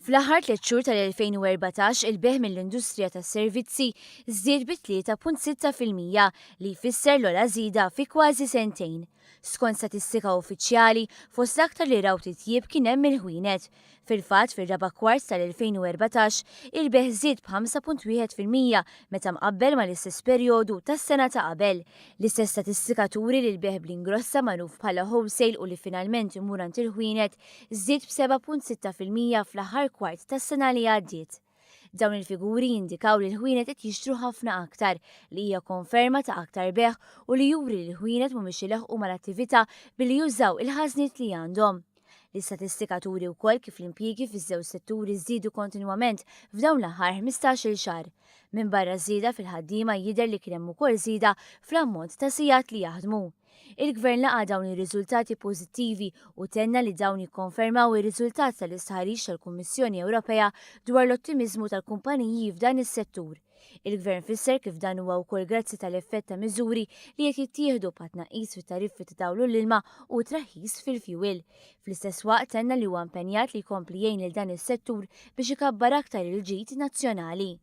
Fl-aħħar tliet xhur tal-2014 il-bejgħ mill-industrija tas-servizzi żdied bi 3.6% li jfisser l-ogħla żieda fi kważi sentejn. Skont statistika uffiċjali, fost l-aktar li raw titjib kien hemm il-ħwienet. Fil-fatt, fir-raba' kwart tal-2014, il-bejgħ żied b'5.1% meta mqabbel mal-istess perjodu tas-sena ta' qabel. L-istess statistika turi li l-bejgħ bl-ingrossa magħruf bħala wholesale u li finalment imur għand il-ħwienet żdied b'7.6% fl-aħħar kwart tas-sena li għaddiet. Dawn il-figuri jindikaw li l-ħwienet qed jixtru ħafna aktar, li hija konferma ta' aktar bejgħ u li juri li l-ħwienet mhumiex ileħħqu mal-attività billi jużaw il-ħażniet li għandhom. L-istatistika turi wkoll kif l-impjiegi fiż-żewġ setturi żdiedu kontinwament f'dawn l-aħħar 15-il xahar. Minbarra ż-żieda fil-ħaddiema jidher li kien hemm ukoll żieda fl-ammont ta' sigħat li jaħdmu. Il-Gvern laqa' dawn ir-riżultati pożittivi u tenna li dawn jikkonfermaw ir-riżultat tal-istħarriġ tal-Kummissjoni Ewropea dwar l-ottimiżmu tal-kumpaniji f'dan is-settur. Il-Gvern fisser kif dan huwa wkoll grazzi tal-effett ta' miżuri li qed jittieħdu bħat-tnaqqis fit-tariffi ta' dawl u l-ilma u t-traħħis fil-fjuwil. Fl-istess waqt tenna li huwa impenjat li jkompli jgħin lil dan is-settur biex ikabbar aktar il-ġid nazzjonali.